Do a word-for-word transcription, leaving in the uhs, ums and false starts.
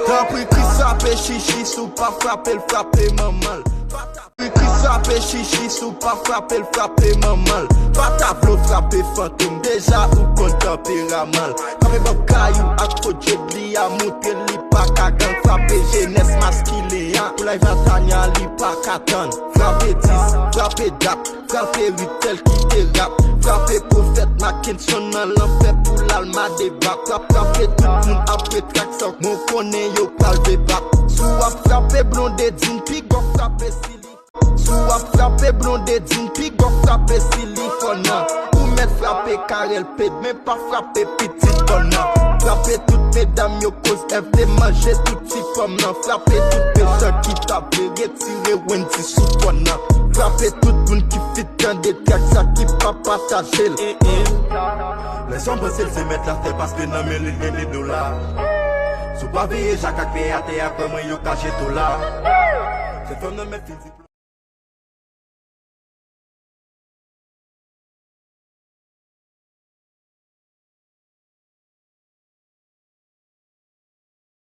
Tanpri Kris frape chichi, si w pa frape l, frape manman l. Tanpri Kris frape chichi, si w pa frape l, frape manman l. Pa ta vle w frape fantom, deja ou konn tanperaman l. Frape bòb kay ou ak fo djed li a, montre l li pa ka gang. Frape jenès maskilen an, pou live a Tanya li pa ka tann. Frape dis, frape dat, frape ritèl ki te rap. Frape pwofèt Mackenson nan lanfè pou l al madevap. Frap, frape tout moun apre trak sa, mwen konnen yo pral vebap. Si w ap frape Blondedine, piga w frape Sili. Si w ap frape Blondedine, piga w frape Sili fò nan. Ou mèt frape Carel Ped, men pa frape pitit fò nan. Frape tout medam yo koz F te manje tout ti fanm nan. Frape tout mechan ki ta vle retire Wendy sou fò nan. Frape tout moun ki fit tande trak sa ki pa pataje l. Lèzòm panse l se mèt latè paske nan men li l gen de dola. Si w pa veye jak ak pye atè a, kwè mwen yo ka jete w la. Se fanm nan mèt fin diplòm.